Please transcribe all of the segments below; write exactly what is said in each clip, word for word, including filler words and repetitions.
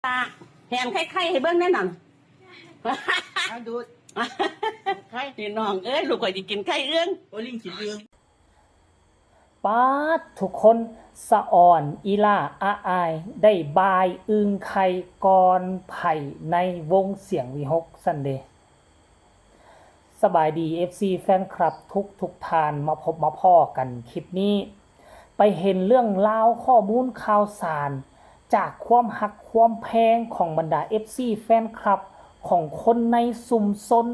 ตาแหนไข่ๆให้เบิ่งแน่นั่น เอาดูด ไข่ พี่น้องเอ้ย ลูกข่อยสิกินไข่เอื้อง โอ้ย ลิงกินเอื้อง ป๊าด ทุกคน สะอ่อน อีหล้า อาอาย ได้บายอึ่งไข่ก่อนไผในวงเสียงวิหคซั่นเด้ สบายดี เอฟซี แฟนคลับทุกทุกท่าน มาพบมาพ้อกันคลิปนี้ ไปเห็นเรื่องราวข้อมูลข่าวสาร จากความฮักความแพงของบรรดา เอฟซี แฟนคลับ ของคนในชุมชน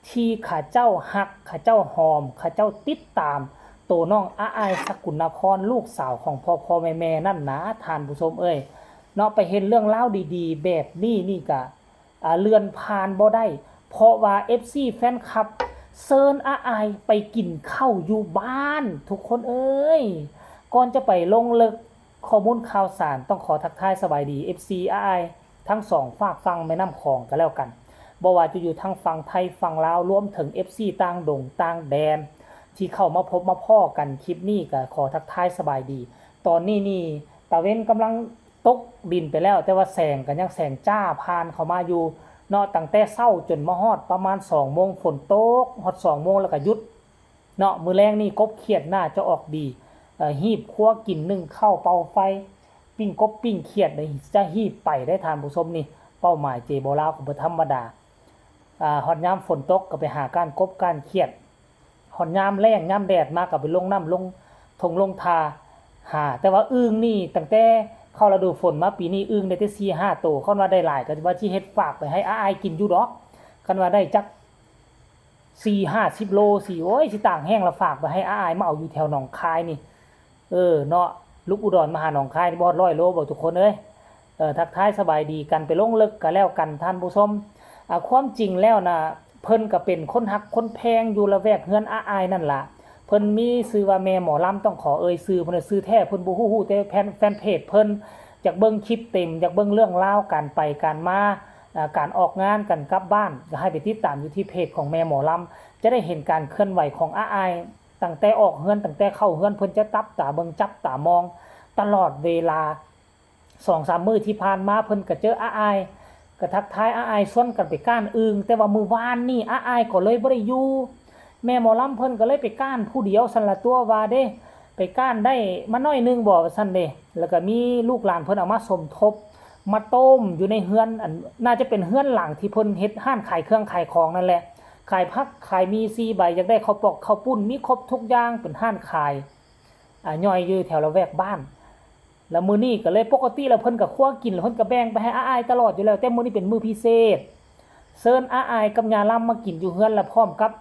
ที่เขาเจ้าฮัก เขาเจ้าหอม เขาเจ้าติดตาม โตน้องอาอาย สกุณาพร ลูกสาวของพ่อพ่อแม่แม่นั่นนะ ท่านผู้ชมเอ้ย เนาะ ไปเห็นเรื่องราวดีๆ แบบนี้นี่กะ อ่า เลื่อนผ่านบ่ได้ เพราะว่า เอฟซี แฟนคลับ เชิญอาอายไปกินข้าวอยู่บ้าน ทุกคนเอ้ย ก่อนจะไปลงลึกข้อมูลข่าวสาร ต้องขอทักทายสบายดี เอฟซี อาอาย ทั้งสองฟากฝั่งแม่น้ำของก็แล้วกัน บ่ว่าจะอยู่ทางฝั่งไทยฝั่งลาว รวมถึง เอฟซี ต่างดงต่างแดน ที่เข้ามาพบมาพ้อกันคลิปนี้ ก็ขอทักทายสบายดี ตอนนี้นี่ตะเว็นกำลังตกดินไปแล้ว แต่ว่าแสงก็ยังแสงจ้าผ่านเข้ามาอยู่เนาะ ตั้งแต่เช้าจนมาฮอดประมาณสองโมง ฝนตก ฮอดสองโมงแล้วก็หยุดเนาะ มื้อแลงนี่กบเขียดน่าจะออกดี เอ่อ ฮีบครัวกิน นึ่งข้าว เป่าไฟ ปิ้งกบปิ้งเขียดนี่จะฮีบไปได้ ท่านผู้ชม นี่เป้าหมายเจบ่าวลาวก็บ่ธรรมดา อ่า ฮอดยามฝนตกก็ไปหาก้านกบก้านเขียด ฮอดยามแล้งยามแดดมาก็ไปลงน้ำลงท่งลงท่าหา แต่ว่าอึ่งนี่ตั้งแต่เข้าฤดูฝนมาปีนี้ อึ่งได้แต่สี่ห้าโต คันว่าได้หลายก็ว่าสิเฮ็ดฝากไปให้อาอายกินอยู่ดอก คันว่าได้จักสี่ห้าสิบโลสิ โอ้ย สิตากแห้งละ ฝากไปให้อาอายมาเอาอยู่แถวหนองคายนี่ เออเนาะ ลูกอุดรมาหาหนองคายนี่บ่ฮอดร้อยโลบ่ ทุกคนเอ้ย เออ ทักทายสบายดีกัน ไปลงลึกกันแล้วกัน ท่านผู้ชม อ่า ความจริงแล้วนะ เพิ่นก็เป็นคนฮักคนแพงอยู่ละแวกเฮือนอาอายนั่นล่ะ เพิ่นมีชื่อว่าแม่หมอลำ ต้องขอเอ่ยชื่อเพิ่น ชื่อแท้เพิ่นบ่ฮู้ ฮู้แต่แฟน แฟนเพจเพิ่น อยากเบิ่งคลิปเต็ม อยากเบิ่งเรื่องราวการไปการมา อ่า การออกงาน การกลับบ้าน ก็ให้ไปติดตามอยู่ที่เพจของแม่หมอลำ จะได้เห็นการเคลื่อนไหวของอาอาย ตั้งแต่ออกเฮือน ตั้งแต่เข้าเฮือน เพิ่นจะจับตาเบิ่ง จับตามอง ตลอดเวลา สองสามมื้อที่ผ่านมา เพิ่นก็เจออาอาย ก็ทักทายอาอาย ชวนกันไปก้านอึ่ง แต่ว่ามื้อวานนี่อาอายก็เลยบ่ได้อยู่ แม่หมอลำเพิ่นก็เลยไปก้านผู้เดียวซั่นละตั่วว่าเด้ ไปก้านได้มาหน่อยหนึ่งบ่ว่าซั่นเด้ แล้วก็มีลูกหลานเพิ่นเอามาสมทบ มาต้มอยู่ในเฮือน อัน น่าจะเป็นเฮือนหลังที่เพิ่นเฮ็ดร้านขายเครื่องขายของนั่นแหละ ขายผัก ขายหมี่สี่ใบ อยากได้ข้าวปอกข้าวปุ้น มีครบทุกอย่าง เป็นร้านขาย อ่า ย่อยอยู่แถวละแวกบ้าน แล้วมื้อนี้ก็เลย ปกติแล้วเพิ่นก็ครัวกิน แล้วเพิ่นก็แบ่งไปให้อาอายตลอดอยู่แล้ว แต่มื้อนี้เป็นมื้อพิเศษ เชิญอาอายกับย่าลำมากินอยู่เฮือน และพร้อมกับ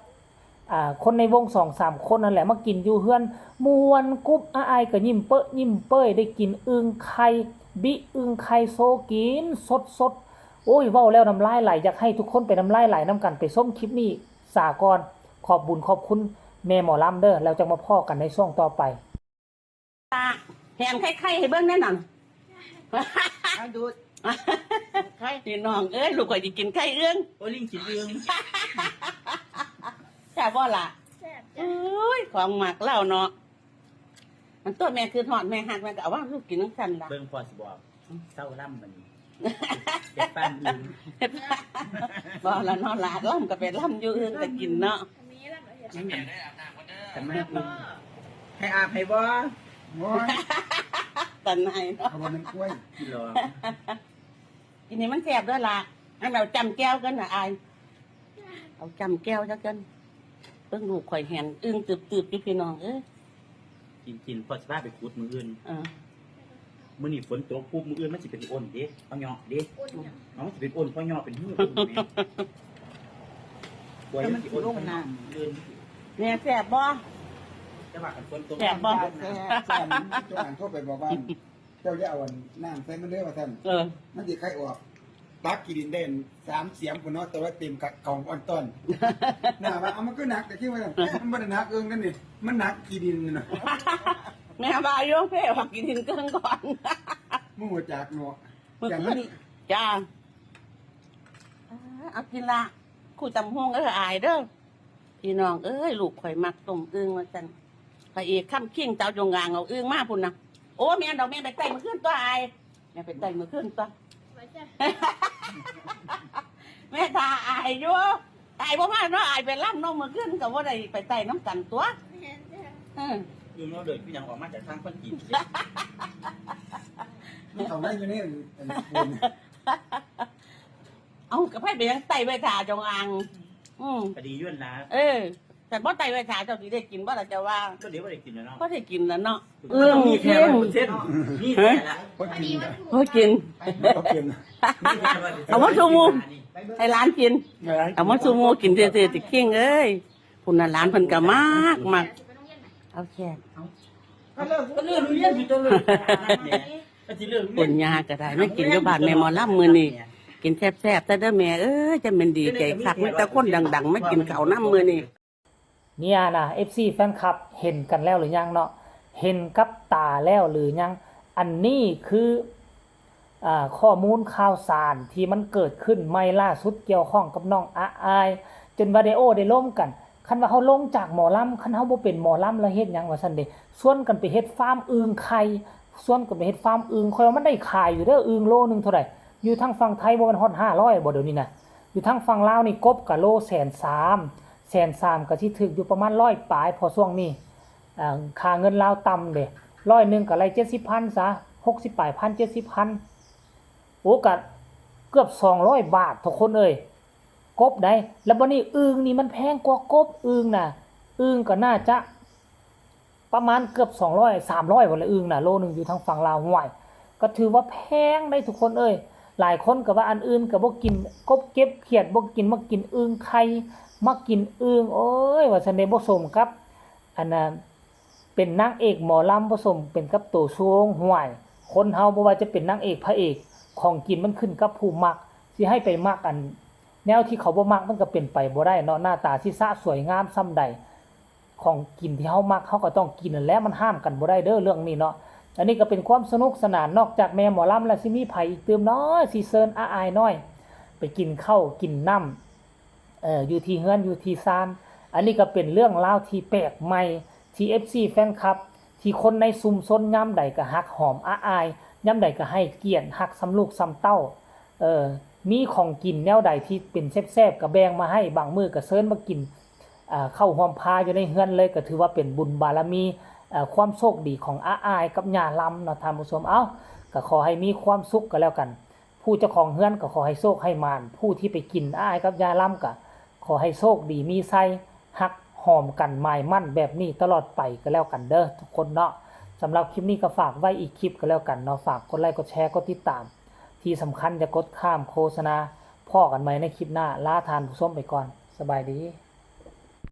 อ่า คนในวงสองสามคนนั่นแหละ มากินอยู่เฮือน ม่วนกุ๊บ อาอายก็ยิ้มเปอะยิ้มเป้ย ได้กินอึ่งไข่ บิอึ่งไข่โซกินสดๆ โอ้ย เว้าแล้วน้ำลายไหล อยากให้ทุกคนไปน้ำลายไหลนำกัน ไปชมคลิปนี้สาก่อน ขอบบุญขอบคุณแม่หมอลำเด้อ แล้วจั่งมาพ้อกันในช่วงต่อไป ตาแหนไข่ๆให้เบิ่งแน่นั่น เอาดูด ไข่ พี่น้องเอ้ย ลูกข่อยสิกินไข่เอื้อง โอ้ย ลิงกินเอื้อง แซ่บบ่ล่ะ แซ่บจ้ะ อุ้ย ของมักลาวเนาะ มันตัวแม่คือฮอดแม่ฮัก แม่ก็เอาวางลูกกินจั่งซั่นล่ะ เบิ่งพ่อสิบอก เซาลำบัดนี้ เฮ็ดฟาร์มอึ่ง บ่ล่ะเนาะล่ะ ลำก็ไปลำอยู่ อึ่งก็กินเนาะ อันนี้ลำละเอียด คันมาอึ่ง ให้อาบให้บ่ โอ้ย ตาหน่ายเนาะ เอาบ่แม่นกล้วย กินหรอ กินให้มันแซ่บเด้อล่ะ อันเอาจ้ำแจ่วกันน่ะอาย เอาจ้ำแจ่วซะกัน เบิ่งลูกข่อยแหนอึ่งตึบๆอยู่พี่น้องเอ้ย กินกิน พ่อสิพาไปขุดมื้ออื่น เออ มื้อนี้ฝนตกปุ๊บ มื้ออื่นมันสิเป็นอ้นเด้ พ่อเหยาะเด้ อ้นหยัง เอา มันสิเป็นอ้น พ่อเหยาะ เป็นหื้ออ้นแหม กล้วยมันสิอ้น พ่อเหยาะ มื้ออื่น แม่แซ่บบ่ แต่ว่าคันฝนตก แซ่บบ่ แซ่บ แซ่บ เจ้าอันโทรไปบอกว่า เจ้าอย่าเอาอันน้ำใส่มันเด้อว่าซั่น เออ มันสิไข่ออก ตักขี้ดินได้สามเสียมพุ้นเนาะ แต่ว่าเต็มกะกล่องอ่อนต้อน น้าว่า เอามันก็หนัก แต่คิดว่า เอ๊ะ มันบ่ได้หนักเอิงนั่นนี่ มันหนักขี้ดินน่ะ แม่ว่าอยู่ เพ่ว่ากินดินเกินก่อน มึงหัวจักเนาะ อย่างนั้นนี่ จ้า เอากินละ คู่ตำฮวงเอออายเด้อ พี่น้องเอ้ย ลูกข่อยมักต้มอึ่งว่าซั่น พระเอกคำคิงเจ้าจงอางเอาอึ่งมาพุ้นนะ โอ้ แม่นดอก แม่ไปไต่มื้อคืนตัวอาย แม่ไปไต่มื้อคืนตัว แม่ทาอายอยู่ อายบ่มาเนาะ อายไปลำเนาะ มื้อคืนก็บ่ได้ไปไต่น้ำกันตัว เออ อยู่เนาะ เดินพี่ยังออกมาจากทางคนกิน มันเขาได้อยู่ในอันคน เอากระไพไปยังไต่ไปทาจงอาง อืม ก็ดีอยู่นะ เออ แต่บ่ไต่ไปทาเจ้าสิได้กินบ่ล่ะเจ้าว่า ก็เดี๋ยวบ่ได้กินแล้วเนาะ บ่ได้กินแล้วเนาะ เออ มีแค่เปอร์เซ็นต์ มีแค่ละ บ่กิน บ่กิน บ่กิน เอามาสู่หมู่ ให้หลานกิน เอามาสู่หมู่กินซื่อๆ ติคิงเอ้ย พุ่นน่ะหลานเพิ่นก็มักมัก เอาแค่ ก็เลิกเรียนอยู่ตัวเลย ก็สิเลิกเรียน คุณย่าก็ได้มากินอยู่บ้านแม่หมอลำมื้อนี้ กินแซ่บๆ แต่เด้อแม่เอ้ย จะแม่นดีใจคัก มีแต่คนดังๆ มากินข้าวนำมื้อนี้ เนี่ยนะ เอฟซี แฟนคลับ เห็นกันแล้วหรือยังเนาะ เห็นกับตาแล้วหรือยัง อันนี้คือ อ่า ข้อมูลข่าวสารที่มันเกิดขึ้นใหม่ล่าสุดเกี่ยวข้องกับน้องอาอาย จนว่าได้โอ้ได้ล้มกัน คันว่าเฮาลงจากหมอลำ คันเฮาบ่เป็นหมอลำแล้วเฮ็ดหยังว่าซั่นเด้ ชวนกันไปเฮ็ดฟาร์มอึ่งไข่ ชวนกันไปเฮ็ดฟาร์มอึ่ง ข้อยว่ามันได้ขายอยู่เด้อ อึ่งโลหนึ่งเท่าใด อยู่ทางฝั่งไทยบ่แม่นฮอดห้าร้อยบ่เดี๋ยวนี้นะ อยู่ทางฝั่งลาวนี่กบกะโลแสนสาม แสนสามก็สิถืกอยู่ประมาณร้อยปลาย พอช่วงนี้ อ่า ค่าเงินลาวต่ำเด้ ร้อยหนึ่งก็ไล่เจ็ดสิบพันซะ หกสิบปลายพัน เจ็ดสิบพัน โอ้ ก็เกือบสองร้อยบาททุกคนเอ้ย กบได้ แล้วบัดนี้อึ่งนี่มันแพงกว่ากบ อึ่งน่ะ อึ่งก็น่าจะประมาณเกือบสองร้อย สามร้อยพุ้นละ อึ่งน่ะ โลหนึ่งอยู่ทางฝั่งลาว ห้วย ก็ถือว่าแพงได้ทุกคนเอ้ย หลายคนก็ว่าอันอื่นก็บ่กินกบเก็บเขียด บ่กิน มากินอึ่งไข่ มากินอึ่ง โอ้ย ว่าซั่นเด้ บ่สมกับ อันน่ะ เป็นนางเอกหมอลำผสมเป็นกับโตซัว ห้วย คนเฮาบ่ว่าจะเป็นนางเอกพระเอก ของกินมันขึ้นกับผู้มัก สิให้ไปมักอันแนวที่เขาบ่มักมันก็เป็นไปบ่ได้เนาะ หน้าตาสิสะสวยงามส่ำใด ของกินที่เฮามักเฮาก็ต้องกินนั่นแหละ มันห้ามกันบ่ได้เด้อเรื่องนี้เนาะ อันนี้ก็เป็นความสนุกสนาน นอกจากแม่หมอลำแล้วสิมีไผอีกตื่มเนาะ สิเชิญอาอายน้อย ไปกินข้าวกินน้ำ เอ่อ อยู่ที่เฮือนอยู่ที่ซาน อันนี้ก็เป็นเรื่องราวที่แปลกใหม่ ที่ เอฟซี แฟนคลับ ที่คนในชุมชนยามใดก็ฮักหอมอาอาย ยามใดก็ให้เกียรติฮักส่ำลูกส่ำเต้า เอ่อ มีของกินแนวใดที่เป็นแซ่บๆ ก็แบ่งมาให้ บางมื้อก็เชิญมากิน อ่า ข้าวหอมพาอยู่ในเฮือนเลย ก็ถือว่าเป็นบุญบารมี เอ่อ ความโชคดีของอาอายกับย่าลำเนาะท่านผู้ชม เอ้า ก็ขอให้มีความสุขก็แล้วกัน ผู้เจ้าของเฮือนก็ขอให้โชคให้หมาน ผู้ที่ไปกินอาอายกับย่าลำก็ขอให้โชคดีมีชัย ฮักหอมกันหมายมั่นแบบนี้ตลอดไปก็แล้วกันเด้อทุกคนเนาะ สำหรับคลิปนี้ก็ฝากไว้อีกคลิปก็แล้วกันเนาะ ฝากกดไลค์กดแชร์กดติดตาม ที่สำคัญอย่ากดข้ามโฆษณา พ้อกันใหม่ในคลิปหน้า ลาท่านผู้ชมไปก่อน สบายดี